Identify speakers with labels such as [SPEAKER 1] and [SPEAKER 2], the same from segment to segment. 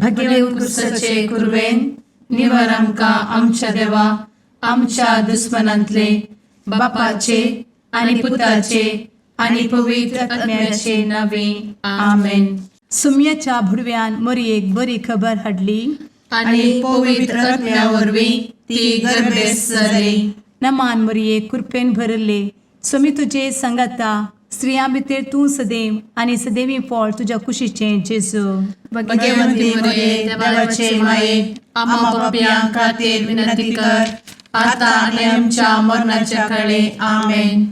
[SPEAKER 1] भगेवन
[SPEAKER 2] कुर्साचे कुरवेन निवर आमकां आमच्या देवा आमच्या दुस्मनांतले बापाचे आनी पुताचे आनी पवित्र आत्म्याचे नावे. आमेन.
[SPEAKER 1] सुम्याच्या भुडव्यान मोरयेक बरी खबर हाडली
[SPEAKER 2] आनी पवित्र आत्म्या वरवीं ती गर्भेस्त जाली.
[SPEAKER 1] नमान मोरये, कृपेन भरले, स्वामी तुजे संगाता, स्त्रियां भितर तूं सदैव आनी सदैवी फळ तुज्या कुशीचें जेजू.
[SPEAKER 2] भगवंती मरिये, देवाचे माये, आम्हा पापयां खातीर विनंती कर, आता आनी आमच्या मरणाच्या काळे. आमेन.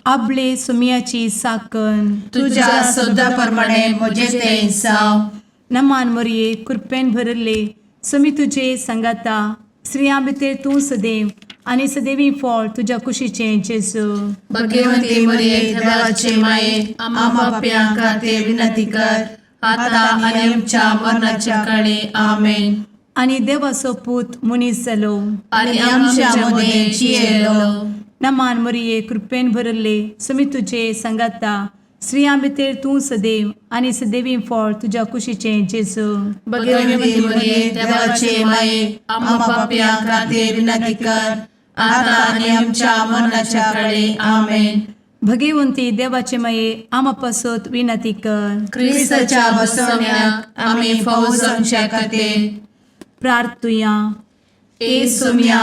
[SPEAKER 1] आबले सुम्याची साकन.
[SPEAKER 2] तुझ्या शब्दा प्रमाणे म्हजें तें जावं.
[SPEAKER 1] नमान मोरये, कृपेन भरले, स्वामी तुजे संगाता, स्त्रियां भितर तूं सदैव आनी सदैवी फळ तुज्या कुशीचें जेजू.
[SPEAKER 2] भगवंती मरिये, देवाचे माये, आम्हा पापयां खातीर विनंती कर, आता आनी आमच्या मरणाच्या काळे. आमेन.
[SPEAKER 1] आनी देवाचो पूत मनीस जालो
[SPEAKER 2] आनी आमच्या मदें जियेलो.
[SPEAKER 1] नमान मोरये, कृपेन भरले, स्वामी तुजे संगाता, स्त्रियां भितर तूं सदैव आनी सदैवी फळ तुज्या कुशीचें जेजू.
[SPEAKER 2] भगवंती मरिये, देवाचे माये, आम्हा पापयां खातीर विनंती कर, आता आनी आमच्या मरणाच्या काळे. आमेन.
[SPEAKER 1] भगवंती देवाचे माये, आमा पासत विनंती कर.
[SPEAKER 2] क्रिस्ताच्या बसवण्याक आमी फावो जावच्या खातीर
[SPEAKER 1] प्रार्थुया.
[SPEAKER 2] ए सोम्या,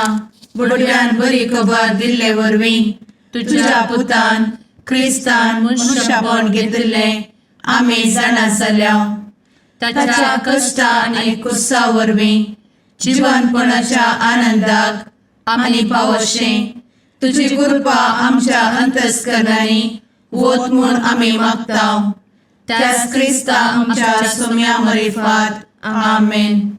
[SPEAKER 2] बुडव्यान बरी खबर दिल्ले वरवीं तुझ्या पुतान क्रिस्तान मनुष्यपण घेतिल्लें आमी जाणा जाल्या. ताच्या कश्टा आनी कुर्सा वरवीं जिवनपणाच्या आनंदाक आमी पावशें तुजी कृपा आमच्या अंतस्करणांनी वत म्हूण आमी मागता, त्याच क्रिस्ता आमच्या सोम्या मरिफात. आमेन.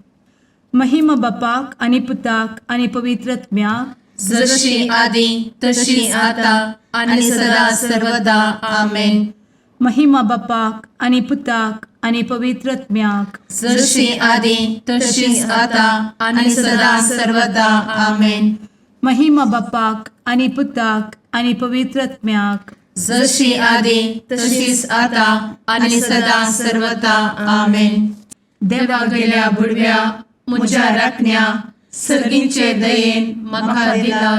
[SPEAKER 1] महिमा बापाक आनी पुताक आनी पवित्र आत्म्याक.
[SPEAKER 2] जशी आदी तशी आता आणि सदा सर्वदा. आमेन.
[SPEAKER 1] महिमा बापाक आनी पुताक आनी पवित्र आत्म्याक.
[SPEAKER 2] जशी आदी तशीच आता आणि सदा सर्वदा. आमेन.
[SPEAKER 1] महिमा बापाक आनी पुताक आनी पवित्र आत्म्याक.
[SPEAKER 2] जशी आदी तशीच आता आणि सदा सर्वदा. आमेन. देवा गेल्या बुडव्या म्हज्या राखण्या, सर्गींचे दयेन म्हाका दिला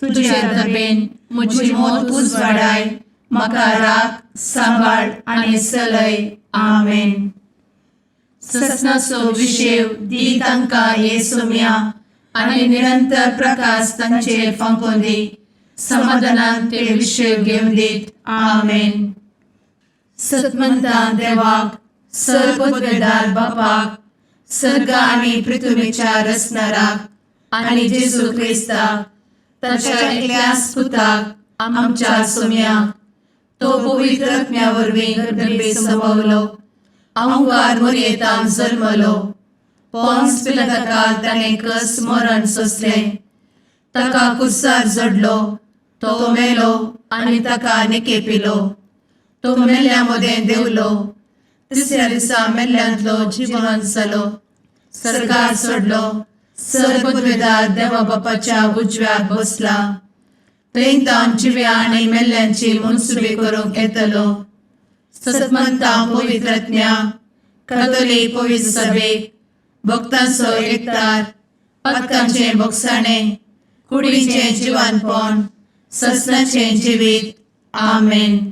[SPEAKER 2] तुझे दबेन म्हजी मौत उजवाडाय, म्हाका राख, सांबाळ आनी चलय. आमेन. ससनाचो विशेव दी तांकां हे सोम्या आनी निरंतर प्रकाश तांचेर फांकोवन दी, समाधानान ते विशेव घेवन दीत. आमेन. सतमंता देवाक, सर्वपदवेदार बापाक, सर्ग आनी पृथ्वीच्या रचणाराक आनी जेजू क्रिस्ताक ताच्या एकल्याच पुताक आमच्या सोम्याक, तो पवित्र आत्म्या वरवीं गर्भे संभवलो, अहंकार मोरयेतान जल्मलो, पोन्स पिलाताकाल ताणें कस मरण सोंसलें, ताका कुर्सार जडलो, तो मेलो आनी ताका निकेपिलो, तो मेल्ल्या मदें देंवलो, तिसऱ्या दिसा मेल्ल्यांतलो जिवन जालो, सर्गार सोडलो, सर्वपदवेदार देवा बापाच्या उजव्याक बसला, थंय तावन जिव्या आनी मेल्ल्यांची मनसुबी करूंक येतलो. सतमंता पवित्रज्ञा कातोलीक पवित्र सभेक, भक्तांचो एकतार, पातकांचें भोगसाणें, कुडीचें जिवानपण, ससनाचें जिवीत. आमेन.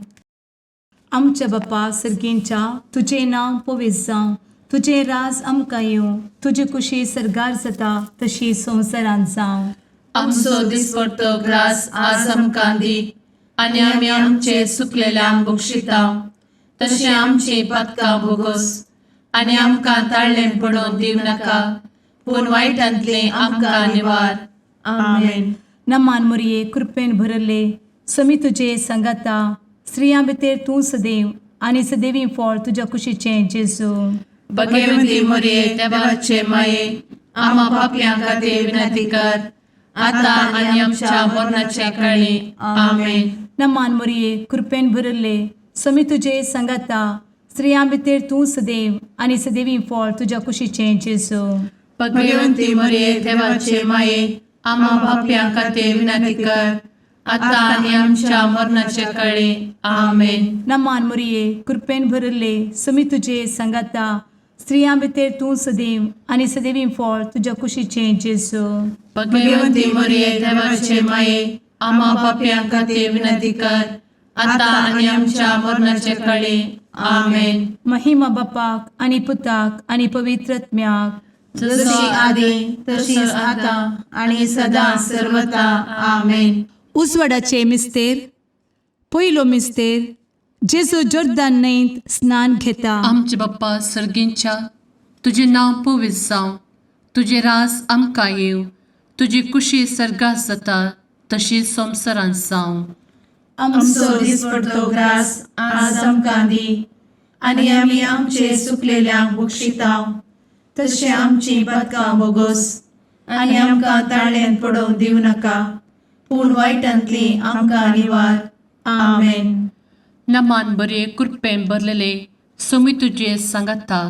[SPEAKER 1] आमच्या बापा सर्गींच्या, तुजें नांव पवित्र जावं, तुजें राज आमकां येवं, तुजी कुशी सर्गार जाता तशी संवसारांत जावं.
[SPEAKER 2] आमचो दिसपडतो ग्रास आज आमकां दी आनी आमी आमचे सुकलेल्यांक बक्षिता तशें आमची पातकां भोगोस आनी आमकां ताळ्ळें पडोवन दिवं नाका, पूण वायटांतलें आमकां निवार. आमेन.
[SPEAKER 1] नमान मोरये, कृपेन भरले, समी तुजे संगाता, स्त्रियां भितर तूं सदैव आनी सदैवी फळ तुज्या कुशीचें जेजू.
[SPEAKER 2] भगवंती मोरये, देवाचे माये, आम्हा पापयां खातीर विनंती कर, आता आनी आमच्या मरणाच्या काळी. आमेन.
[SPEAKER 1] नमान मोरये, कृपेन भरले, समी तुजे संगाता, स्त्रियां भितर तूं सदैव आनी सदैवी फळ तुज्या कुशीचें जेजू.
[SPEAKER 2] भगवंती मोरये, देवाचे माये, आम्हा पापयां खातीर विनंती कर, आता आनी आमच्या मरणाच्या काळी. आमेन.
[SPEAKER 1] नमान मोरये, कृपेन भरले, समी तुजे संगाता, स्त्रियां भितर तूं सदैव आनी सदैवी फळ तुज्या कुशीचें जेजू.
[SPEAKER 2] भगवंती मरिये, देवाचे माये, आम्हा पापयां खातीर विनंती कर, आता आनी आमच्या मरणाचे काळी. आमेन.
[SPEAKER 1] महिमा बापाक आनी पुताक आनी पवित्र आत्म्याक.
[SPEAKER 2] जशी आदी तशीच आता आणि सदा सर्वता. आमेन.
[SPEAKER 1] उजवाडाचे मिस्तेर. पयलो मिस्तेर, जेजू जोर्दान न्हंयत स्नान घेता.
[SPEAKER 2] आमचे बाप्पा सर्गींच्या, तुजें नांव पवित्र जावं, तुजें राज आमकां येवं, तुजी कुशी सर्गात जाता तशी संवसारांत जावं.
[SPEAKER 1] आमचो दिसपडतो ग्रास आज आमकां दी आनी आमी आमचे सुकलेल्यांक बक्षिता तशें आमची पातकां बोगोस आनी आमकां ताळ्यान पडोवंक दिवं नाका, पूण वायटांतली आमकां निवार. आमेन.
[SPEAKER 2] नमान बरे, कृपेन भरलेले, सोमी तुजे सांगाता,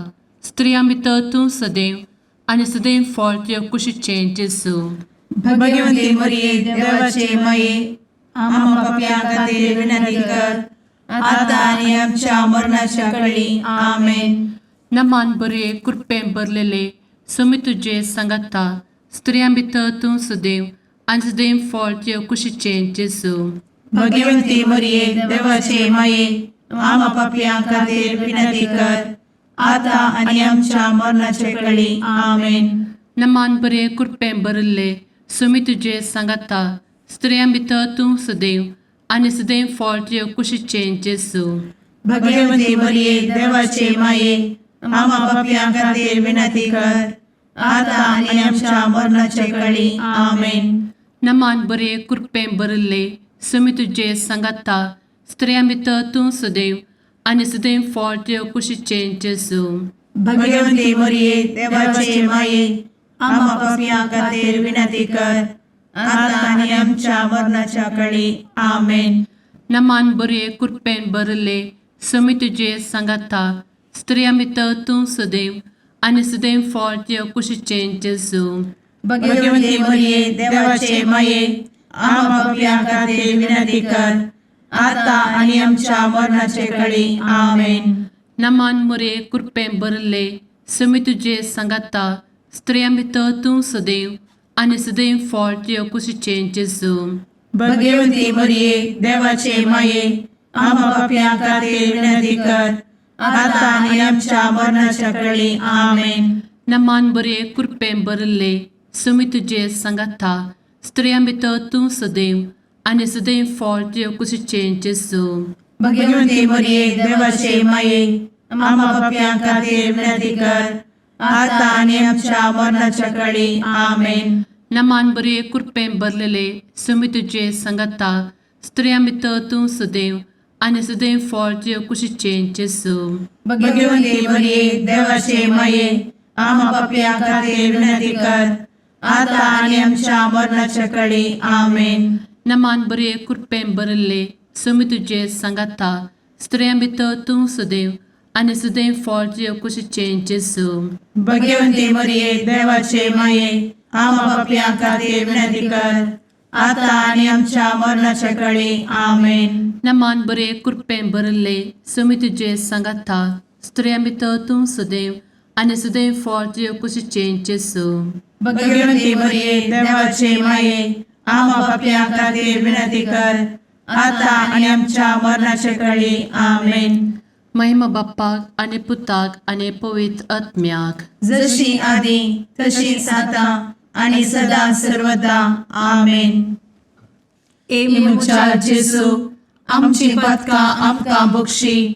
[SPEAKER 2] स्त्रियां भितर तूं सदैव आनी सदैव फळ तुज्या कुशीचें जेजू.
[SPEAKER 1] भगवंती मरिये, देवाचे माये, आम्हा पापयां खातीर विनंती कर, आता आनी आमच्या मरणाच्या कळी. आमेन.
[SPEAKER 2] नमान बरे, कृपेन भरलेले, सोमी तुजे सांगाता, स्त्रियां भितर तूं सदैव आनी सदैव फळ तुज्या कुशीचें जेजू.
[SPEAKER 1] भगवंती मरिये, देवाचे माये, आम्हा पापयां खातीर विनंती कर, आता आनी आमच्या मरणाच्या कळी. आमेन.
[SPEAKER 2] नमान बरे, कृपेन भरिल्ले, सोमी तुजे सांगाता, स्त्रियां भितर तूं सदैव आनी सदैव फळ तुज्या कुशीचें जेजू.
[SPEAKER 1] भगवंती मरिये, देवाचे माये, आम्हा पापयां खातीर विनंती कर, आता आनी आमच्या मरणाच्या कळी. आमेन.
[SPEAKER 2] नमान बरे, कृपेन भरिल्ले, सोमी तुजे सांगाता, स्त्रियां भितर तूं सदैव आनी सदैव फळ तुज्या कुशीचें जेजू.
[SPEAKER 1] भगवंती मरिये, देवाचे माये, आम्हा पापयां खातीर विनंती कर, आता आनी आमच्या मरणाच्या कळी. आमेन.
[SPEAKER 2] नमान बरे, कृपेन भरिल्ले, सोमी तुजे सांगाता, स्त्रियां भितर तूं सदैव आनी सदैव फळ तुज्या कुशीचें जेजू.
[SPEAKER 1] भगवंती मरिये, देवाचे माये, आम्हा पापयां खातीर विनंती कर, आता आनी आमच्या मरणाचे कळी. आमेन.
[SPEAKER 2] नमान मरे, कृपेन भरिल्ले, सोमी तुजे सांगाता, स्त्रियां भितर तूं सदैव आनी सदैव फळ तुज्या कुशीचें जेजू.
[SPEAKER 1] भगवंती मरिये, देवाचे माये, आम्हा पापयां खातीर विनंती कर, आता आनी आमच्या मरणाच्या कळी. आमेन.
[SPEAKER 2] नमान बरे, कृपेन भरिल्ले, सोमी तुजे सांगाता, स्त्रियां भितर तूं सदैव आनी सदैव फळ तुज्या कुशीचें जेजू.
[SPEAKER 1] भगवंती मरिये, देवाचे माये, आम्हा पापयां खातीर विनंती कर, आता आनी आमच्या मरणाच्या कळी. आमेन.
[SPEAKER 2] नमान बरे, कृपेन भरलेले, सोमी तुजे सांगाता, स्त्रियां भितर तूं सदैव आनी सदैव फळ तुज्या कुशीचें जेजू.
[SPEAKER 1] भगवंती मरिये, देवाचे माये, आम्हा पापयां खातीर विनंती कर, आता आनी आमच्या मरणाच्या कळी. आमेन.
[SPEAKER 2] नमान बरे, कृपेन भरिल्ले, सोमी तुजे सांगाता, स्त्रियां भितर तूं सदैव आनी सदैव फळ तुज्या कुशीचें जेजू.
[SPEAKER 1] भगवंती मरिये, देवाचे माये, आम्हा पापयां खातीर विनंती कर, आता आनी आमच्या मरणाच्या कळी. आमेन.
[SPEAKER 2] नमान बरे, कृपेन भरिल्ले, सोमी तुजे सांगाता, स्त्रियां भितर तूं सदैव आनी सदैव फळ तुज्या कुशीचें जेजू.
[SPEAKER 1] भगवंती मरिये, देवाचे माये, आम्हा पापयां खातीर विनंती कर, आता आनी आमच्या मरणाच्या कळी. आमेन.
[SPEAKER 2] महिमा बाप्पाक आनी पुताक आनी पवित्र आत्म्याक.
[SPEAKER 1] जशी आदी तशीच आता आणि सदा सर्वदा. आमेन. ए म्हज्या जेजू, आमची पातकां आमकां बक्षी,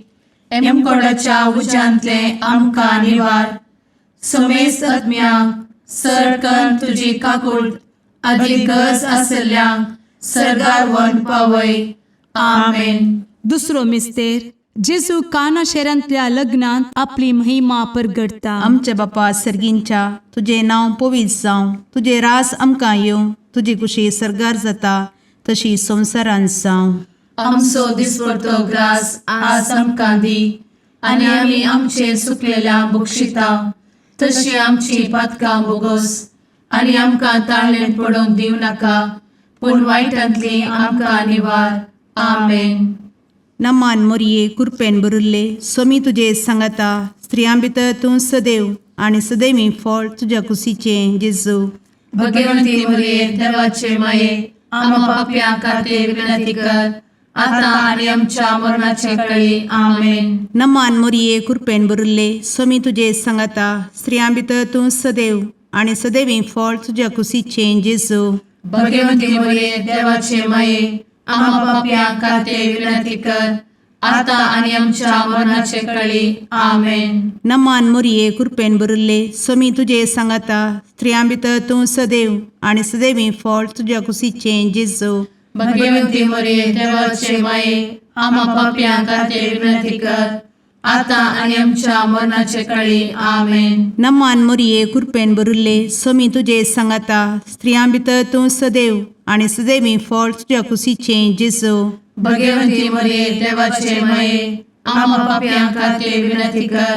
[SPEAKER 1] एमकोडाच्या उज्यांतले आमकां निवार, समेस्त आत्म्यांक सरकन तुजी काकूट आदी गरज आसल्ल्यांक सर्गार व्हरून पावय. आमेन.
[SPEAKER 3] दुसरो मिस्तेर, जेजू काना शहरांतल्या लग्नांत आपली महिमा परगटता.
[SPEAKER 4] आमच्या बापा सर्गींच्या, तुजें नांव पवित्र जावं, तुजें रास आमकां येवं, तुजी कुशी सर्गार जाता तशी संवसारांत जावं.
[SPEAKER 2] आमचो दिसपडतो ग्रास आज आमकां दी आनी आमी आमचे सुकलेल्या बक्षिता तशी आमची पातकां बोगोस आनी आमकां ताळ्ळेन पडोवंक दिवं नाका, पूण वायटांतली आमकां निवार. आमेन.
[SPEAKER 4] नमान मोरये कुरपेन बरुल्ले सोमी तुजे सांगाता स्त्रियां भितर तूं सदैव आनी सदैवी फळ तुज्या कुशीचें जेजू.
[SPEAKER 2] भगवंती मरिये देवाचे माये आम्हा पाप्यां खातीर विनंती कर आता आणि आमच्या मरणाच्या वेळी. आमेन.
[SPEAKER 4] नमान मोरये कुरपेन बरुल्ले सोमी तुजे सांगाता स्त्रियां भितर तूं सदैव आनी सदैवी फळ तुज्या कुशीचें जेजू.
[SPEAKER 2] भगवंती मरिये देवाचे माये आम्हा पाप्यां खातीर विनंती कर आता आणि आमच्या मरणाच्या वेळी. आमेन.
[SPEAKER 4] नमान मोरये कुरपेन बरुल्ले सोमी तुजे सांगाता स्त्रियां भितर तूं सदैव आनी सदैवी फळ तुज्या कुशीचें जेजू.
[SPEAKER 2] भगवंती मरिये देवाचे माये आम्हा पाप्यां खातीर विनंती कर आता आणि आमच्या मरणाच्या वेळी. आमेन.
[SPEAKER 4] नमान मोरये कुरपेन बरुल्ले सोमी तुजे सांगाता स्त्रियां भितर तूं सदैव आनी सदैवी फळ तुज्या कुशीचें जेजू.
[SPEAKER 2] भगवंती मरिये देवाचे माये आम्हा पाप्यां खातीर विनंती कर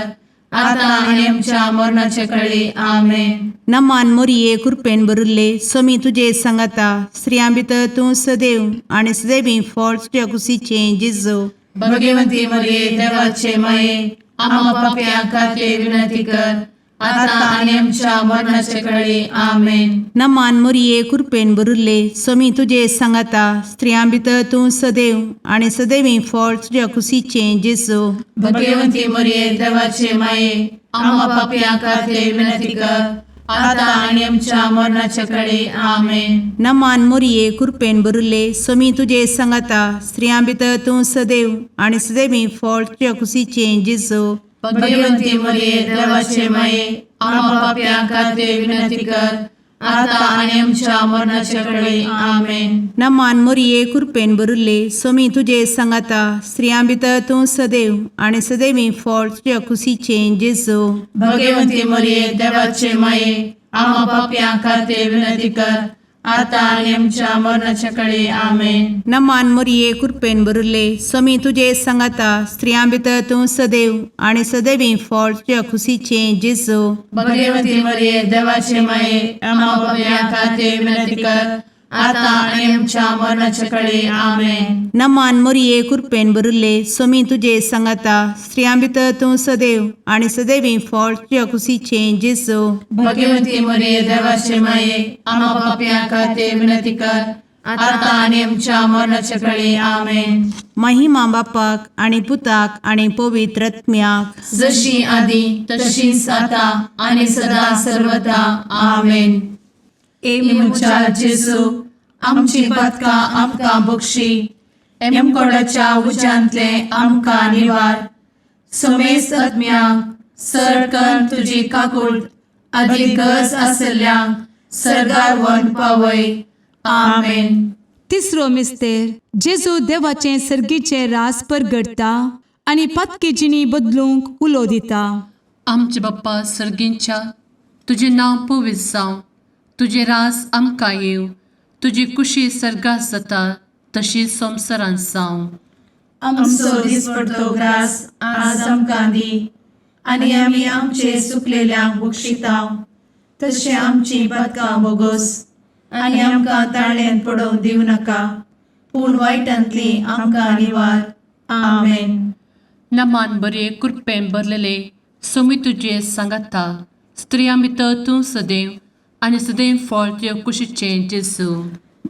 [SPEAKER 2] आता आणि आमच्या मरणाच्या वेळी. आमेन.
[SPEAKER 4] नमान मोरये कुरपेन बरुल्ले सोमी तुजे सांगाता स्त्रियां भितर तूं सदैव आनी सदैवी फळ तुज्या कुशीचें जेजू.
[SPEAKER 2] भगवंती मरिये देवाचे माये आम्हा पाप्यां खातीर विनंती कर आता आणि आमच्या मरणाच्या वेळी. आमेन.
[SPEAKER 4] नमान मोरये कुरपेन बरुल्ले सोमी तुजे सांगाता स्त्रियां भितर तूं सदैव आनी सदैवी फळ तुज्या कुशीचें जेजू.
[SPEAKER 2] भगवंती मरिये देवाचे माये आम्हा पाप्यां खातीर विनंती कर आता आणि आमच्या मरणाच्या वेळी. आमेन.
[SPEAKER 4] नमान मोरये कुरपेन बरुल्ले सोमी तुजे सांगाता स्त्रियां भितर तूं सदैव आनी सदैवी फळ तुज्या कुशीचें जेजू.
[SPEAKER 2] भगवंती मरिये देवाचे माये आम्हा पाप्यां खातीर विनंती कर आता आणि आमच्या मरणाच्या वेळी. आमेन.
[SPEAKER 4] नमान मोरये कुरपेन बरुल्ले सोमी तुजे सांगाता स्त्रियां भितर तूं सदैव आनी सदैवी फळ तुज्या कुशीचें जेजू.
[SPEAKER 2] भगवंती मरिये देवाचे माये आम्हा पाप्यां खातीर विनंती कर आता आणि आमच्या मरणाच्या वेळी. आमेन.
[SPEAKER 4] नमान मोरये कुरपेन बरुल्ले सोमी तुजे सांगाता स्त्रियां भितर तूं सदैव आनी सदैवी फळ तुज्या कुशीचें जेजू.
[SPEAKER 2] भगवंती मरिये देवाचे माये आम्हा पाप्यां खातीर विनंती कर आता आणि आमच्या मरणाच्या वेळी. आमेन.
[SPEAKER 4] नमान मोरये कुरपेन बरुल्ले सोमी तुजे सांगाता स्त्रियां भितर तूं सदैव आनी सदैवी फळ तुज्या कुशीचें जेजू.
[SPEAKER 2] भगवंती मरिये देवाचे माये आम्हा पाप्यां खातीर विनंती कर आता आणि आमच्या मरणाच्या वेळी. आमेन.
[SPEAKER 4] महिमा बापाक आनी पुताक आनी पवित्र आत्म्याक.
[SPEAKER 2] जशी आधी तशीच आता आणि सदा सर्वदा. आमेन.
[SPEAKER 1] ए
[SPEAKER 2] म्हज्या जेजू आमची पातकां आमकां बक्षी एमकोडाच्या उज्यांतले आमकां निवार समेस्त आत्म्यांक सरकन तुजी काकूट आदी गरज आसल्ल्यांक सर्गार व्हरून पावय. आमेन.
[SPEAKER 3] तिसरो मिस्तेर जेजू देवाचें सर्गीचें रास परगटता आनी पातकी जिणी बदलूंक उलो दिता.
[SPEAKER 2] आमचे बाप्पा सर्गींच्या तुजें नांव पवित्र जावं तुजें रास आमकां येवं तुजी कुशी सर्गात जाता तशी संवसारांत जावं.
[SPEAKER 1] आमचो दिसपडतो ग्रास आज आमकां दी आनी आमी आमचे सुकलेल्यांक बक्षितांव तशें आमची पातकां बोगोस आनी आमकां ताळ्यान पडोवंक दिवं नाका पूण वायटांतली आमकां निवार. आमेन.
[SPEAKER 2] नमान बरे कृपेन भरलेले सोमी तुजे सांगाता स्त्रियां भितर तूं सदैव आनी सदैव फळ तुजे कुशीचें जेजू.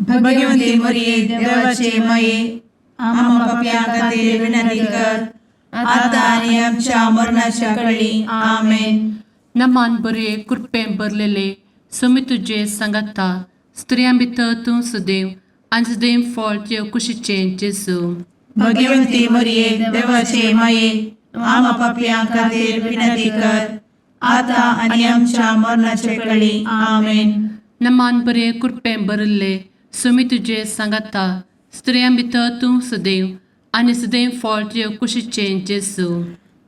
[SPEAKER 1] भगवंती मरिये देवाचे माये आम्हा पापयां खातीर विनंती कर आता आनी आमच्या मरणाच्या वेळी. आमेन.
[SPEAKER 2] नमान बरे कृपेन भरलेले सोमी तुजे सांगाता स्त्रियां भितर तूं सदैव आनी सदैव फळ तुजे कुशीचें जेजू.
[SPEAKER 1] भगवंती मरिये देवाचे माये आम्हा पापयां खातीर विनंती कर आता आनी आमच्या मरणाच्या वेळी. आमेन.
[SPEAKER 2] नमान बरे कृपेन भरिल्ले सोमी तुजे सांगाता स्त्रियां भितर तूं सदैव आनी सदैव फळ तुजे कुशीचें जेजू.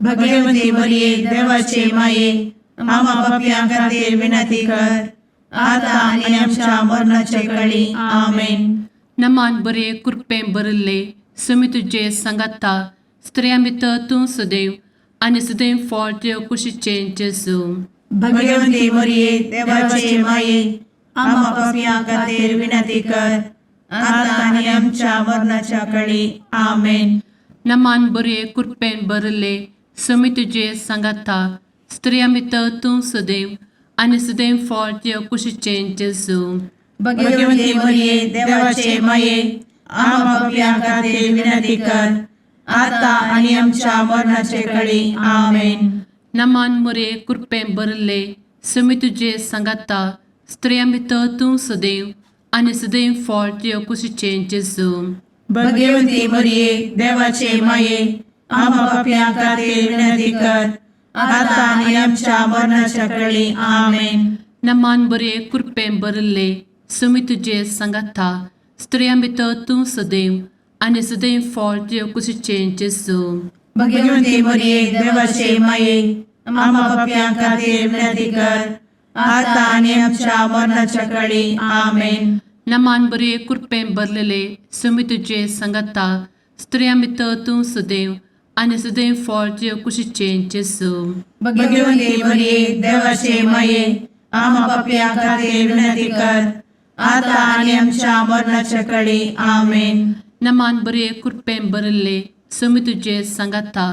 [SPEAKER 1] भगवंती मरिये देवाचे माये आम्हा पापयां खातीर विनंती कर आता आनी आमच्या मरणाच्या वेळी. आमेन.
[SPEAKER 2] नमान बरे कृपेन भरिल्ले सोमी तुजे सांगाता स्त्रियां भितर तूं सदैव आनी सदैव फळ तुजे कुशीचें जेजू.
[SPEAKER 1] भगवंती मरिये देवाचे माये आम्हा पापयां खातीर विनंती कर आता आनी आमच्या मरणाच्या वेळी. आमेन.
[SPEAKER 2] नमान बरे कृपेन भरले समी तुजे सांगाता स्त्रिया भितर तूं सदैव आनी सदैव फळ तुज्या कुशीचें जेजू.
[SPEAKER 1] भगवती मरिये, देवाचे माये, आम्हा पापयां खातीर विनंती कर, आता आनी आमच्या मरणाचे कळी. आमेन.
[SPEAKER 2] नमान मुरे कृपेन भरले समी तुजे सांगाता स्त्रिया भितर तूं सदैव आनी सदैव फळ तुज्या कुशीचें जेजू.
[SPEAKER 1] भगवती मरिये, देवाचे माये, आम्हा पापयां खातीर विनंती कर, आता आनी आमच्या मरणाच्या कळी. आमेन.
[SPEAKER 2] नमान बरे कृपेन भरले समी तुजे सांगाता स्त्रिया भितर तूं सदैव आनी सदैव फळ तुज्या कुशीचें जेजू.
[SPEAKER 1] भगवती मरिये, देवाचे माये, आम्हा पापयां खातीर विनंती कर, आता आनी आमच्या मरणाच्या कळी. आमेन.
[SPEAKER 2] नमान बरे कृपेन भरलेले समी तुजे सांगाता स्त्रिया भितर तूं सदैव आनी सदैव फळ तुज्या कुशीचें जेजू.
[SPEAKER 1] भगवती मरिये, देवाचे माये, आम्हा पापयां खातीर विनंती कर, आता आनी आमच्या मरणाच्या कळी. आमेन.
[SPEAKER 2] नमान बरे कृपेन भरले समी तुजे सांगाता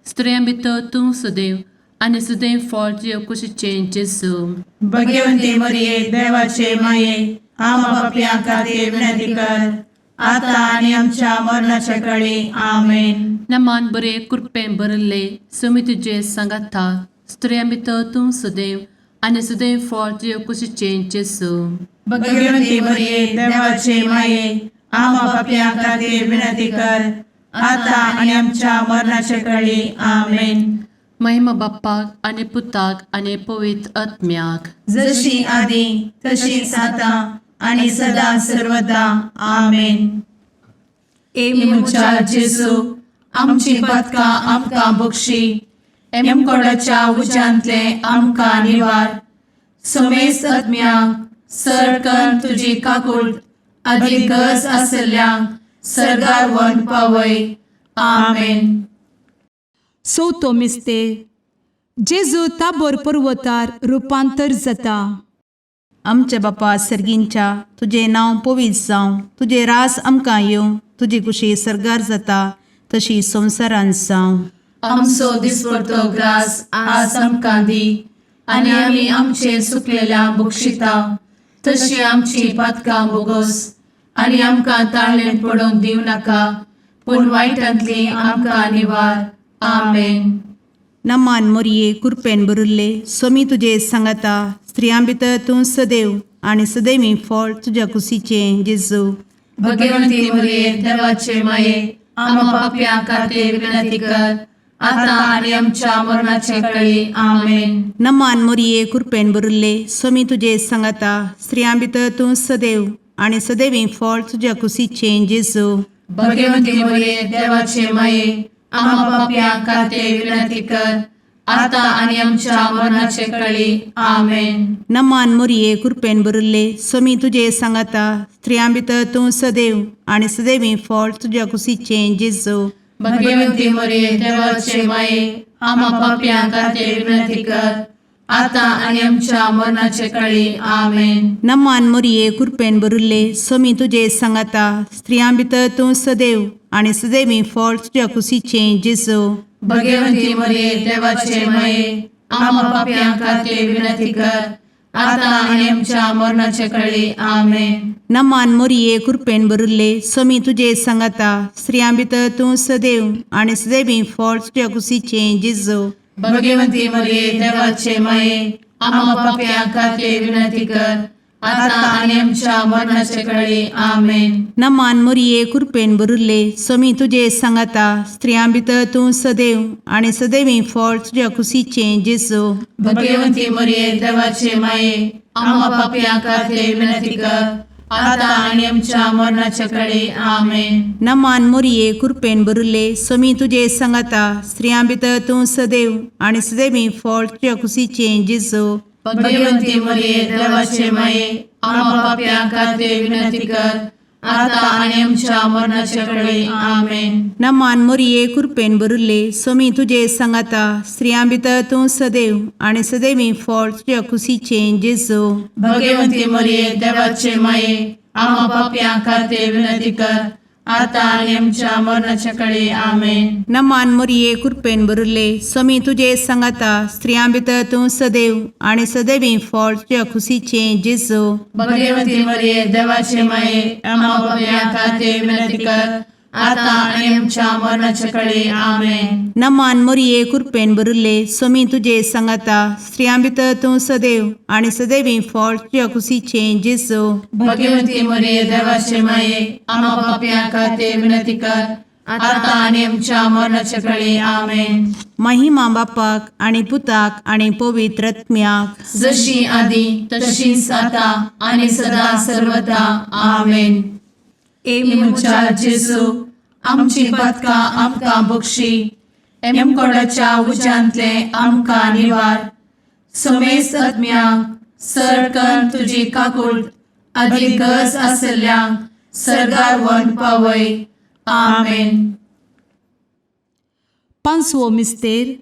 [SPEAKER 2] स्त्रिया भितर तूं सदैव आनी सदैव फळ तुज्या कुशीचें जेजू.
[SPEAKER 1] भगवती मरिये, देवाचे माये, आम्हा पापयां खातीर विनंती कर, आता आनी आमच्या मरणाच्या कळी. आमेन.
[SPEAKER 2] नमान बरे कृपेन भरले समी तुजे सांगाता स्त्रिया भितर तूं सदैव आनी सदैव फळ तुज्या कुशीचें जेजू.
[SPEAKER 1] भगवती मरिये, देवाचे माये, आम्हा पापयां खातीर विनंती कर, आता आनी आमच्या मरणाच्या कळी. आमेन.
[SPEAKER 2] महिमा बाप्पाक आनी पुताक आनी पवित्र आत्म्याक.
[SPEAKER 1] जशी आदी तशीच आता आणि सदा सर्वदा. आमेन.
[SPEAKER 3] ए
[SPEAKER 1] म्हज्या जेजू, आमची पातकां आमकां बक्षी, एमकोडाच्या उज्यांतले आमकां निवार, समेस्त आत्म्यांक सरकन तुजी काकूळ आदी गरज आसल्ल्यांक सर्गार व्हरून पावय. आमेन.
[SPEAKER 3] चवथो मिस्तेर जेजू ताबोर पर्वतार रुपांतर जाता.
[SPEAKER 4] आमच्या बापा सर्गींच्या, तुजें नांव पवित्र जावं, तुजें रास आमकां येवं, तुजी कुशी सर्गार जाता तशी संवसारांत जावं.
[SPEAKER 2] आमचो दिसपडतो ग्रास आज आमकां दी आनी आमी आमचे सुकलेल्या बक्षिता तशी आमची पातकां बोगस आनी आमकां ताळेन पडोवंक दिवं नाका पूण वायटांतली आमकां निवार. आमेन.
[SPEAKER 4] नमान मोरये कुरपेन भरिल्ले सोमी तुजे सांगाता, स्त्रियां भितर तूं सदैव आनी सदैवी फळ तुज्या कुशीचें जेजू.
[SPEAKER 2] भगवंती मरिये, देवाचे माये, आम्हा पापयां खातीर विनंती कर, आता आनी आमच्या मरणाचे कळी. आमेन.
[SPEAKER 4] नमान मोरये कुरपेन भरिल्ले सोमी तुजे सांगाता, स्त्रियां भितर तूं सदैव आनी सदैवी फळ तुज्या कुशीचें जेजू.
[SPEAKER 2] भगवंती मरिये, देवाचे माये, आम्हा पापयां खातीर विनंती कर, आता आनी आमच्या मरणाचे कळी. आमेन.
[SPEAKER 4] नमान मोरये कुरपेन भरिल्ले सोमी तुजे सांगाता, स्त्रियां भितर तूं सदैव आनी सदैवी फळ तुज्या कुशीचें जेजू.
[SPEAKER 2] भगवंती मरिये, देवाचे माये, आम्हा पापयां खातीर विनंती कर, आता आनी आमच्या मरणाचे कळी. आमेन.
[SPEAKER 4] नमान मोरये कुरपेन भरिल्ले सोमी तुजे सांगाता, स्त्रियां भितर तूं सदैव आनी सदैवी फळ तुज्या कुशीचें जेजू.
[SPEAKER 2] भगवंती मरिये, देवाचे माये, आम्हा पापयां खातीर विनंती कर, आता आनी आमच्या मरणाचे कळी. आमेन.
[SPEAKER 4] नमान मोरये कुरपेन भरिल्ले सोमी तुजे सांगाता, स्त्रियां भितर तूं सदैव आनी सदैवी फळ तुज्या कुशीचें जेजू.
[SPEAKER 2] भगवंती मरिये, देवाचे माये, आम्हा पापयां खातीर विनंती कर, आता आनी आमच्या मरणाचे कळी. आमेन.
[SPEAKER 4] नमान मोरये कुरपेन भरिल्ले सोमी तुजे सांगाता, स्त्रियां भितर तूं सदैव आनी सदैवी फळ तुज्या कुशीचें जेजू.
[SPEAKER 2] भगवंती मरिये, देवाचे माये, आम्हा पापयां खातीर विनंती कर, आता आनी आमच्या मरणाचे कळी. आमेन.
[SPEAKER 4] नमान मोरये कुरपेन भरिल्ले सोमी तुजे सांगाता, स्त्रियां भितर तूं सदैव आनी सदैवी फळ तुज्या कुशीचें जेजू.
[SPEAKER 2] भगवंती मरिये, देवाचे माये, आम्हा पापयां खातीर विनंती कर, आता आनी आमच्या मरणाचे कळी. आमेन.
[SPEAKER 4] नमान मोरये कुरपेन भरिल्ले सोमी तुजे सांगाता, स्त्रियां भितर तूं सदैव आनी सदैवी फळ तुज्या कुशीचें जेजू.
[SPEAKER 2] भगवंती मरिये, देवाचे माये, आम्हा पापयां खातीर विनंती कर,
[SPEAKER 1] आतां आनी आमच्या मरणाच्या कळे. आमेन.
[SPEAKER 4] नमान मोरये, कृपेन भरिल्ले, स्वामी तुजे सांगाता. स्त्रियां भितर तूं सदैव आनी सदैवी फळ तुज्या खुशीचें जेजू.
[SPEAKER 1] भगवती मरिये, देवाचे माये, आम्हा पापयां खातीर विनंती कर, आतां आनी आमच्या मरणाच्या कळे. आमेन.
[SPEAKER 4] नमान मोरये, कृपेन भरिल्ले, स्वामी तुजे सांगाता. स्त्रियां भितर तूं सदैव आनी सदैवी फळ तुज्या खुशीचें जेजू.
[SPEAKER 1] भगवती मरिये, देवाचे माये, आम्हा पापयां खातीर विनंती कर, आतां आनी आमच्या मरणाच्या कळे. आमेन.
[SPEAKER 4] महिमा बापाक आनी पुताक आनी पवित्र आत्म्याक.
[SPEAKER 1] जशी आदी तशीच आता आणि सदा सर्वदा. आमेन. ए म्हज्या जेजू, आमची पातकां आमकां बक्षी, एमकोडाच्या उज्यांतले आमकां निवार, समेस्त आत्म्यांक सरकन तुजी काकूट आदी गरज आसल्ल्यांक सर्गार व्हरून पावय. आमेन.
[SPEAKER 3] पांचवो मिस्तेर,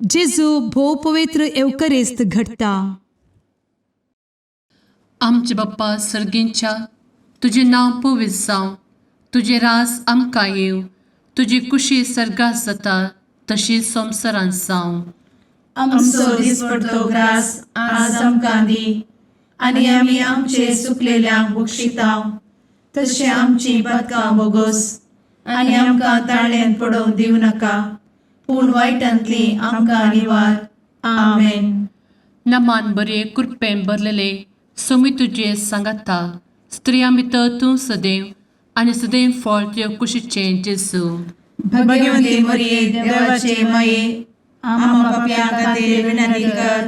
[SPEAKER 3] जेजू भोव पवित्र येवकरेस्त घडटा.
[SPEAKER 2] आमचे बाप्पा सर्गींच्या, तुजें नांव पवित्र जावं, तुजें रास आमकां येवं, तुजी कुशी सर्गात जाता तशी संवसारांत जावं.
[SPEAKER 1] आमचो दिसपडतो ग्रास आज आमकां दी, आनी आमी आमचे सुकलेल्यांक बक्षितांव, तशें आमची पातकां बोगोस, आनी आमकां ताळ्यान पडोवंक दिवं नाका, पूण वायटांतली आमकां निवार. आमेन.
[SPEAKER 2] नमान बरे, कृपेन भरलेले, सोमी तुजे सांगाता. स्त्रियां भितर तूं सदैव आनी सदैव फळ तुज्या कुशीचें जेजू.
[SPEAKER 1] भगवती मरिये, देवाचे माये, आम्हा पापयां खातीर विनंती कर,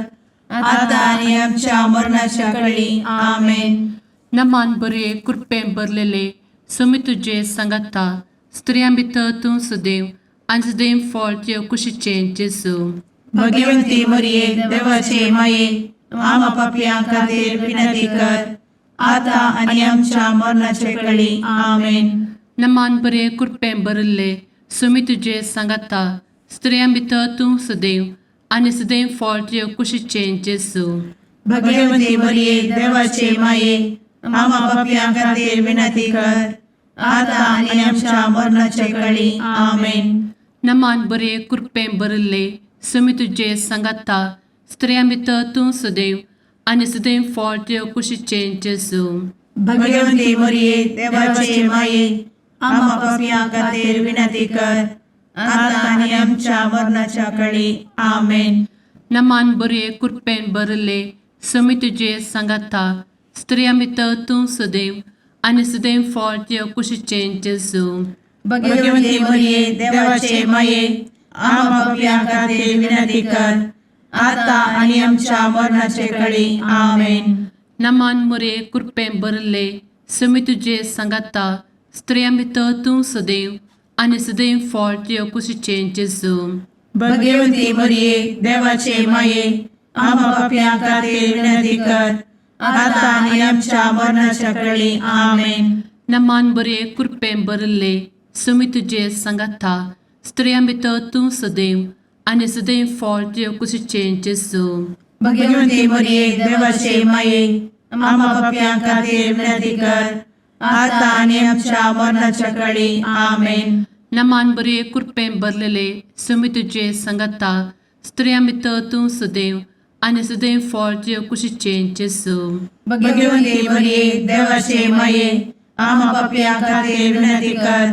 [SPEAKER 1] आतां आनी आमच्या मरणाच्या कळी. आमेन.
[SPEAKER 2] नमान बरे, कृपेन भरलेले, सोमी तुजे सांगाता. स्त्रियां भितर तूं सदैव आनी सदैव फळ तुज्या कुशीचें जेजू.
[SPEAKER 1] भगवती मरिये, देवाचे माये, आम्हा पापयां खातीर विनंती कर, आतां आनी आमच्या मरणाच्या कळी. आमेन.
[SPEAKER 2] नमान बरे, कृपेन भरिल्ले, सुमी तुजे सांगाता. स्त्रियां भितर तूं सदैव आनी सदैव फळ तुज्या कुशीचें जेजू.
[SPEAKER 1] भगवती मरिये, देवाचे माये, आम्हा पापयां खातीर विनंती कर, आतां आनी आमच्या मरणाच्या कळी. आमेन.
[SPEAKER 2] नमान बरे, कृपेन भरिल्ले, सुमी तुजे सांगाता. स्त्रियां भितर तूं सदैव आनी सदैव फळ तुज्या कुशीचें जेजू.
[SPEAKER 1] भगवती मरिये, देवाचे माये, आम्हा पापयां खातीर विनंती कर, आतां आनी आमच्या मरणाच्या कळी. आमेन.
[SPEAKER 2] नमान बरे, कृपेन भरिल्ले, सुमी तुजे सांगाता. स्त्रियां भितर तूं सदैव आनी सदैव फळ तुज्या कुशीचें जेजू.
[SPEAKER 1] भगवती मरिये, देवाचे माये, आम्हा पापयां खातीर विनंती कर, आतां आनी आमच्या मरणाचे कळी. आमेन.
[SPEAKER 2] नमान मुरे, कृपेन भरिल्ले, सुमी तुजे सांगाता. स्त्रियां भितर तूं सदैव आनी सदैव फळ तुज्या कुशीचें जेजू.
[SPEAKER 1] भगवती मरिये, देवाचे माये, आम्हा पापयां खातीर विनंती कर, आतां आनी आमच्या मरणाच्या कळी. आमेन.
[SPEAKER 2] नमान बरे, कृपेन भरिल्ले, सुमी तुजे सांगाता. स्त्रियां भितर तूं सदैव आनी सदैव फळ तुज्या कुशीचें जेजू.
[SPEAKER 1] भगवती मरिये, देवाचे माये, आम्हा पापयां खातीर विनंती कर, आतां आनी आमच्या मरणाच्या कळी. आमेन.
[SPEAKER 2] नमान बरे, कृपेन भरलेले, सुमी तुजे सांगाता. स्त्रियां भितर तूं सदैव आनी सदैव फळ तुज्या कुशीचें जेजू.
[SPEAKER 1] भगवती मरिये, देवाचे माये, आम्हा पापयां खातीर विनंती कर,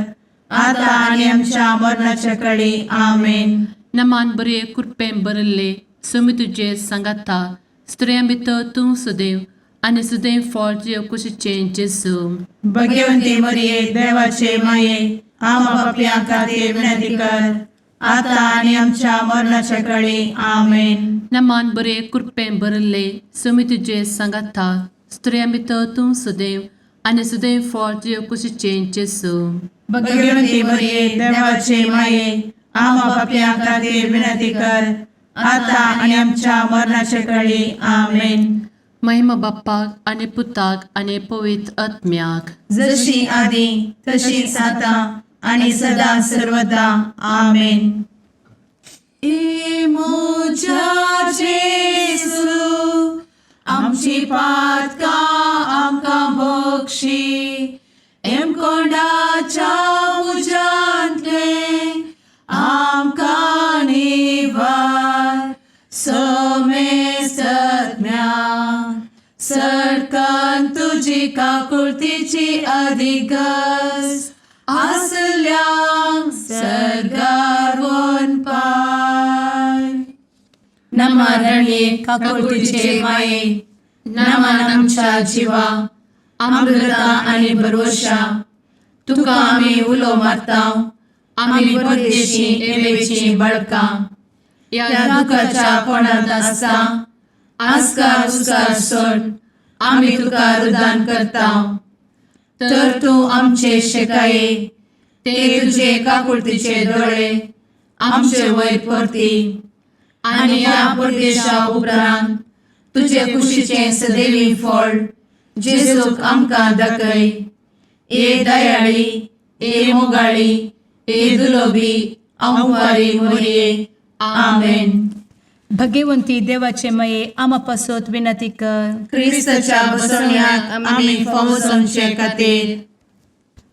[SPEAKER 1] आतां आनी आमच्या मरणाच्या कळी. आमेन.
[SPEAKER 2] नमान बरे, कृपेन भरिल्ले, सुमी तुजे सांगाता. स्त्रियां भितर तूं सदैव आनी सदैव फळ तुज्या कुशीचें जेजू.
[SPEAKER 1] भगवती मरिये, देवाचे माये, आम्हा पापयां खातीर विनंती कर, आतां आनी आमच्या मरणाच्या कळी. आमेन.
[SPEAKER 2] नमान बरे, कृपेन भरिल्ले, सुमी तुजे सांगाता. स्त्रियां भितर तूं सदैव आनी सदैव फळ तुज्या कुशीचें जेजू.
[SPEAKER 1] भगवती मरिये, देवाचे माये, आम्हा पापयां खातीर विनंती कर, आतां आनी आमच्या मरणाच्या कळी. आमेन.
[SPEAKER 2] महिमा बाप्पाक आनी पुताक आनी पवित्र आत्म्याक.
[SPEAKER 1] जशी आदी तशीच आतां आणि सदा सर्वदा. आमेन. ए म्हज्या जेजू, आमची पातकां आमकां बक्षी, एमकोंडाच्या तुजी काकुळतीची अधिगस आसल्यांक सर्गार पाय.
[SPEAKER 2] नमा रणये काकुळतीचे माये, नमन आमच्या जिवा, अमृता आनी भरवशा. तुका आमी उलो मारता, आमी परदेशी एवेची बळकां ह्या दुखाच्या कोणांत आसता आस्कार उस्कार सोड आमी तुका रुदान करता. तर तूं आमचे शेकाये ते तुजे काकुळतीचे दोळे आमचे वयर परती आनी ह्या परदेशा उपरांत तुजे कुशीचें सदैवी फळ जेजूक आमकां दाखय. ए दयाळी, ए मोगाळी, ए दुलोबी अंवारी मोरये. आमेन.
[SPEAKER 1] भगवंती देवाचे मये, आमा पासत विनंती कर.
[SPEAKER 2] क्रिस्ताच्या बसवण्याक आमी फावो जावचे खातीर.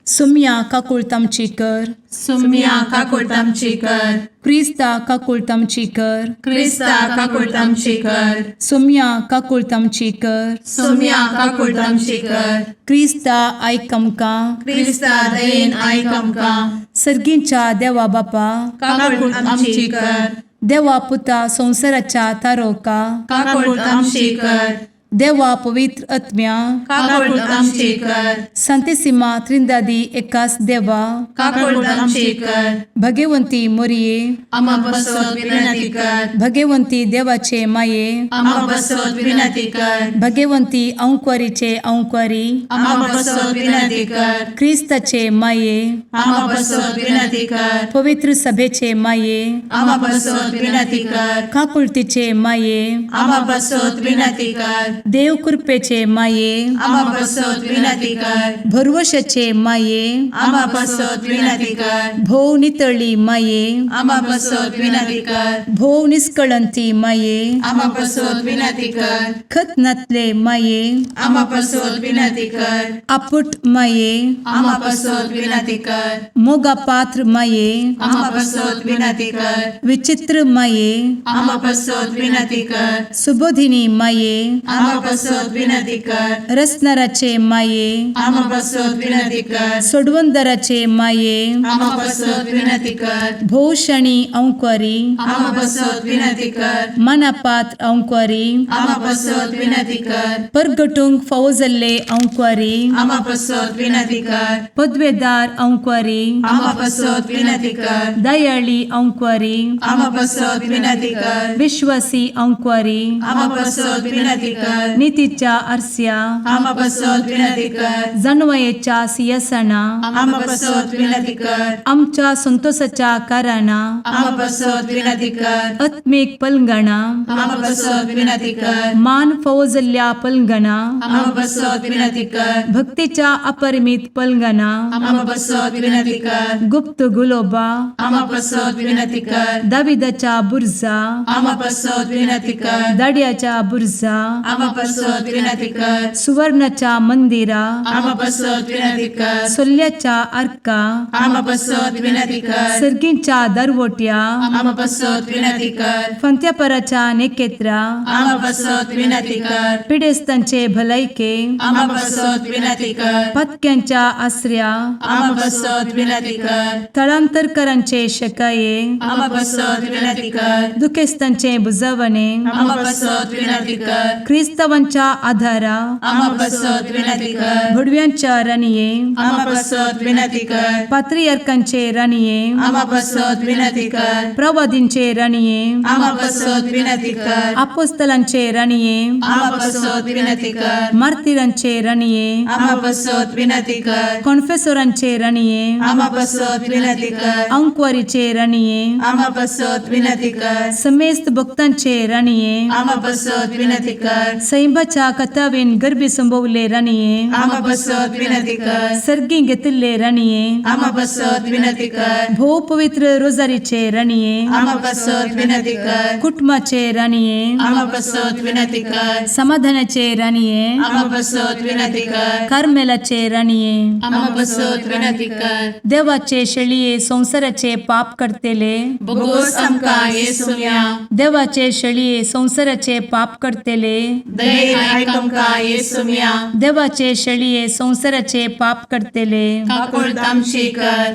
[SPEAKER 1] सुम्या काकुळत आमची कर.
[SPEAKER 2] सुम्या काकुळट आमची कर.
[SPEAKER 1] क्रिस्ता काकुळत आमची कर.
[SPEAKER 2] क्रिस्ता काकुळट आमची कर.
[SPEAKER 1] सुम्या काकुळत आमची कर.
[SPEAKER 2] सुम्या काकुळट आमची कर.
[SPEAKER 1] क्रिस्ता आयक आमकां.
[SPEAKER 2] क्रिस्ता दयेन आयक आमकां.
[SPEAKER 1] सर्गींच्या देवा बापा,
[SPEAKER 2] काकुळट आमची कर.
[SPEAKER 1] देवा पुता संवसाराच्या तारोका,
[SPEAKER 2] काकुळट आमची कर.
[SPEAKER 1] देवा पवित्र आत्म्या,
[SPEAKER 2] काकुळट आमची कर.
[SPEAKER 1] संतेसिमा त्रिंदादी एकास देवा,
[SPEAKER 2] काकुळट आमची कर.
[SPEAKER 1] भगवंती मोरये,
[SPEAKER 2] आमा बसत विनंती कर.
[SPEAKER 1] भगवंती देवाचे माये,
[SPEAKER 2] आमा बसत विनंती कर.
[SPEAKER 1] भगवंती अंक्वारीचे अंक्वारी,
[SPEAKER 2] आमा बसत विनंती कर.
[SPEAKER 1] क्रिस्ताचे माये,
[SPEAKER 2] आमा बसत विनंती कर.
[SPEAKER 1] पवित्र सभेचे माये,
[SPEAKER 2] आमा बसत विनंती कर.
[SPEAKER 1] काकुळतीचे माये,
[SPEAKER 2] आमा बसत विनंती कर.
[SPEAKER 1] देव कृपेचे माये,
[SPEAKER 2] आमा बसत विनंती कर.
[SPEAKER 1] भरवशाचे माये,
[SPEAKER 2] आमा बसत विनंती कर.
[SPEAKER 1] भोव नितळी माये,
[SPEAKER 2] आमा बसत विनंती कर.
[SPEAKER 1] भोव निस्कळंती माये,
[SPEAKER 2] आमा बसत विनंती कर.
[SPEAKER 1] खत नातले माये,
[SPEAKER 2] आमा बसत विनंती कर.
[SPEAKER 1] आपुट माये,
[SPEAKER 2] आमा बसत विनंती कर.
[SPEAKER 1] मोगा पात्र माये,
[SPEAKER 2] आमा बसत विनंती कर.
[SPEAKER 1] विचित्र माये,
[SPEAKER 2] आमा बसत विनंती कर.
[SPEAKER 1] सुबोधिनी माये,
[SPEAKER 2] आमा बसत विनंती कर.
[SPEAKER 1] रसनाराचे माये,
[SPEAKER 2] आमा बसत विनंती कर.
[SPEAKER 1] सोडवंदराचे माये,
[SPEAKER 2] आमा बसत विनंती कर.
[SPEAKER 1] भोवशणी अंक्वारी,
[SPEAKER 2] आमा बसत विनंती कर.
[SPEAKER 1] मनापात्र अंक्वारी,
[SPEAKER 2] आमा बसत विनंती कर.
[SPEAKER 1] परगटूंक फावो जाल्ले अंक्वारी,
[SPEAKER 2] आमा बसत विनंती कर.
[SPEAKER 1] पदवेदार अंक्वारी,
[SPEAKER 2] आमा बसत विनंती कर.
[SPEAKER 1] दयाळी अंक्वारी,
[SPEAKER 2] आमा बसत विनंती कर.
[SPEAKER 1] विश्वासी अंक्वारी,
[SPEAKER 2] आमा बसत विनंती कर.
[SPEAKER 1] नितीच्या आरस्या,
[SPEAKER 2] आमा बसत विनंती कर.
[SPEAKER 1] जानवयेच्या सियासना,
[SPEAKER 2] आमा बसत विनंती कर.
[SPEAKER 1] आमच्या संतोषाच्या कारणा,
[SPEAKER 2] आमा बसत विनंती कर.
[SPEAKER 1] आत्मीक पलंगणा,
[SPEAKER 2] आमा बसत विनंती कर.
[SPEAKER 1] मान फावो जाल्ल्या पलंगणा,
[SPEAKER 2] आमा बसत विनंती कर.
[SPEAKER 1] भक्तीच्या अपरिमित पलंगणा,
[SPEAKER 2] आमा बसत विनंती कर.
[SPEAKER 1] गुप्त गुलोबा,
[SPEAKER 2] आमा बसत विनंती कर.
[SPEAKER 1] दाविदाच्या बुर्जा,
[SPEAKER 2] आमा बसत विनंती कर.
[SPEAKER 1] दाड्याच्या बुर्जा,
[SPEAKER 2] आमा बसत विनंती कर.
[SPEAKER 1] सुवर्णाच्या मंदिरा,
[SPEAKER 2] आमा बसत विनंती कर.
[SPEAKER 1] सोल्ल्याच्या आर्का,
[SPEAKER 2] आमा बसत विनंती कर.
[SPEAKER 1] सर्गींच्या दरवट्या,
[SPEAKER 2] आमा बसत विनंती कर.
[SPEAKER 1] फंत्यापराच्या नेकेत्रा,
[SPEAKER 2] आमा बसत विनंती कर.
[SPEAKER 1] पिडेस्तांचे भलायके,
[SPEAKER 2] आमा बसत विनंती कर.
[SPEAKER 1] पत्क्यांच्या आसऱ्या,
[SPEAKER 2] आमा बसत विनंती कर.
[SPEAKER 1] थळांतरकरांचे शकाये,
[SPEAKER 2] आमा बसत विनंती कर.
[SPEAKER 1] दुखेस्तांचे बुजवणे,
[SPEAKER 2] आमा बसत विनंती कर.
[SPEAKER 1] क्रिस्तावांच्या आधारा,
[SPEAKER 2] आमा बसत विनंती कर.
[SPEAKER 1] भुडव्यांच्या राणये,
[SPEAKER 2] आमा बसत विनंती कर.
[SPEAKER 1] पात्रियार्कांचे राणये,
[SPEAKER 2] आमा बसत विनंती कर.
[SPEAKER 1] प्रवादींचे राणये,
[SPEAKER 2] आमा बसत विनंती कर.
[SPEAKER 1] आपोस्तलांचे राणये,
[SPEAKER 2] आमा बसत विनंती कर.
[SPEAKER 1] मार्तिरांचे राणये,
[SPEAKER 2] आमा बसत विनंती कर.
[SPEAKER 1] कॉन्फेसोरांचे राणये,
[SPEAKER 2] आमा बसत विनंती कर.
[SPEAKER 1] अंकवारीचे राणये,
[SPEAKER 2] आमा बसत विनंती कर.
[SPEAKER 1] समेस्त भक्तांचे राणये,
[SPEAKER 2] आमा बसत विनंती कर.
[SPEAKER 1] सैंबाच्या कथावेन गर्भी संभवले राणये,
[SPEAKER 2] आमा बसत विनंती कर.
[SPEAKER 1] सर्गी घेतिल्ले राणये,
[SPEAKER 2] आमा बसत विनंती कर.
[SPEAKER 1] भोव पवित्र रोजारीचे राणये,
[SPEAKER 2] आमा बसत विनंती कर.
[SPEAKER 1] कुटुंबाचे राणये,
[SPEAKER 2] आमा बसत विनंती कर.
[SPEAKER 1] समाधानाचे राणये,
[SPEAKER 2] आमा बसत विनंती कर.
[SPEAKER 1] कार्मेलाचे राणये,
[SPEAKER 2] आमा बसत विनंती कर.
[SPEAKER 1] देवाचे शेळये संवसाराचे पाप करतेले,
[SPEAKER 2] बोगोस आमकां येसुम्या.
[SPEAKER 1] देवाचे शेळये संवसाराचे पाप करतेले,
[SPEAKER 2] दयेन आयक आमकां येसुम्या.
[SPEAKER 1] देवाचे शेळये संवसाराचे पाप करतले,
[SPEAKER 2] काकुळट आमची कर.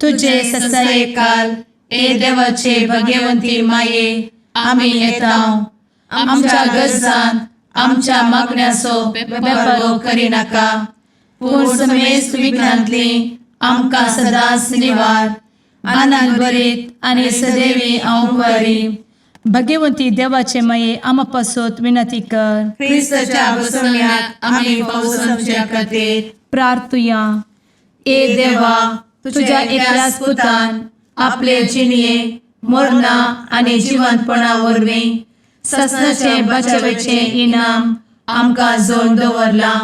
[SPEAKER 1] तुजे
[SPEAKER 2] तुजे ससायेकाल ए देवाचे भगवंती माये, आमी येता. आमच्या गरजान आमच्या मागण्याचो बेपारो करिनाका, पूण समेस्त विघ्नांतली आमकां सदांच निवार. आनंद भरीत आनी सदैवी अंवकारी
[SPEAKER 1] भगवंती देवाचे माये, आमा पासत विनंती कर.
[SPEAKER 2] क्रिस्ताच्या बसवण्याक आमी पावसाच्या खातीर.
[SPEAKER 1] प्रार्थुया.
[SPEAKER 2] ए देवा, तुझ्या एकल्याच पुतान आपले जिणये मरणा आनी जिवंतपणा वरवीं ससनाचे बचावेचे इनाम आमकां जोड दवरलां.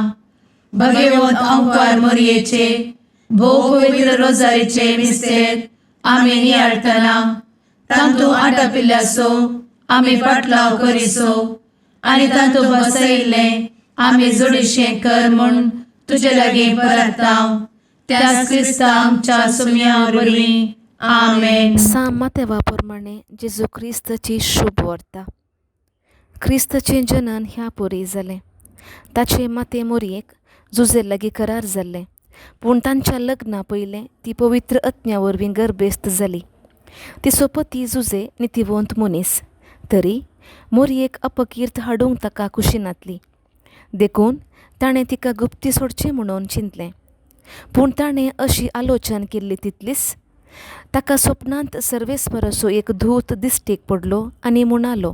[SPEAKER 2] भगवंत अंकार मोरयेचे भोव पवित्र रोजारीचे मिस्तेर आमी नियाळटना तांतू आटापिल्ल्याचो आमी पाटलाव करिसो आनी तांतू बसयिल्लें आमी जोडीशें कर म्हूण तुजे लागीं परताव, त्याच क्रिस्ता आमच्या सुम्या वरवीं. आमेन.
[SPEAKER 5] सां मातेवा प्रमाणे जेजू क्रिस्ताची शुभ वार्ता. क्रिस्ताचें जनन ह्या पुरी जालें. ताचे माते मोरयेक जुजे लागीं करार जाल्लें, पूण तांच्या लग्ना पयलें ती पवित्र आत्म्या वरवीं गर्भेस्त जाली. तिचो पती जुजे नितीवंत मनीस, तरी मोरयेक अपकीर्त हाडूंक ताका खुशी नातली, देखून ताणें तिका गुप्ती सोडची म्हणून चिंतलें. पूण ताणें अशी आलोचन केल्ली तितलीच ताका सपनांत सर्वेस्पराचो एक दूत दिश्टीक पडलो आनी म्हणालो,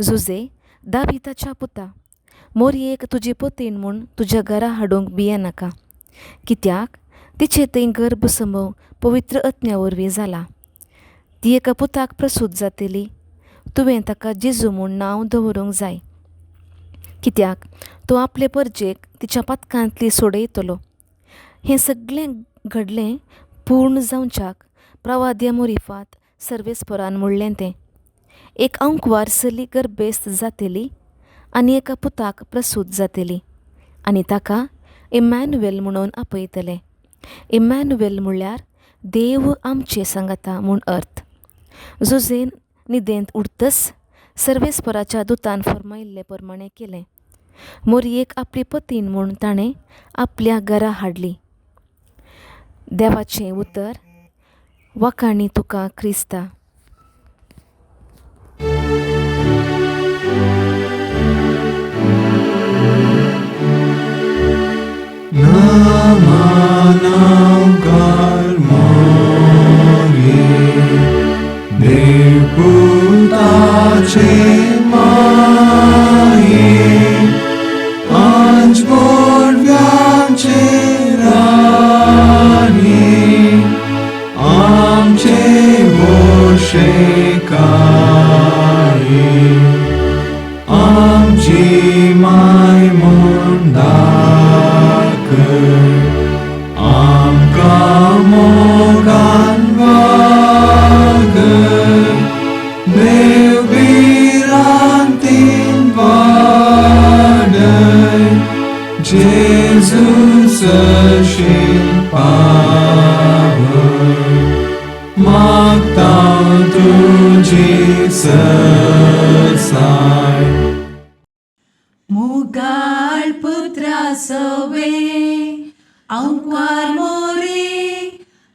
[SPEAKER 5] जुजे दाविताच्या पुता, मोरयेक तुजी पतीण म्हूण तुज्या घरा हाडूंक भियेनाका, कित्याक तिचे थंय गर्भसंभव पवित्र आत्म्या वरवीं जाला. ती एका पुताक प्रसूत जातली, तुवें ताका जेजू म्हूण नांव दवरूंक जाय, कित्याक तो आपले परजेक तिच्या पातकांतली सोडयतलो. हें सगळें घडलें पूर्ण जावच्याक प्रवाद्या मोरिफात सर्वेस्परान म्हणलें तें, एक अंकवार चली गर्भेस्त जातली आनी एका पुताक प्रसूत जातली आनी ताका इमॅन्युएल म्हणून आपयतले. इमॅन्युएल म्हणल्यार देव आमचे सांगाता म्हूण अर्थ. जुजेन न्हिदेंत उठतच सर्वेस्पराच्या दुतान फर्मायिल्ले प्रमाणें केलें. मोरयेक आपली पतीण म्हूण ताणें आपल्या घरा हाडली. देवाचें उतर. वाखाणी तुका क्रिस्ता.
[SPEAKER 6] नामानांकार मोरये, देवपुताचे माये, आंज बोडव्यांचे राणये, आमचे बोशे काये, आमची माय म्हूण दाखय, आमकां मोगान वागय, देव भिरांतीन वाडय, जेजू सरशीं पावय, मागता तुजी सरसाय.
[SPEAKER 1] मुगाळ पुत्रा सवे अंकवार मोरे,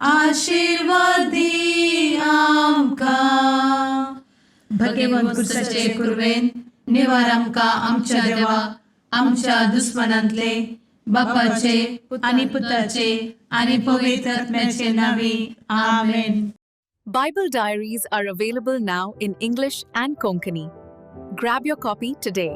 [SPEAKER 1] आशिर्वाद दी आमकां.
[SPEAKER 2] भगवंत क्रिस्ताचे कुरवेन निवार आमकां आमच्या देवा, आमच्या दुस्मनांतले, बापाचे आनी पुताचे आनी पवित्र आत्म्याचे नावी. आमेन.
[SPEAKER 7] Bible Diaries are available now in English and Konkani. Grab your copy today.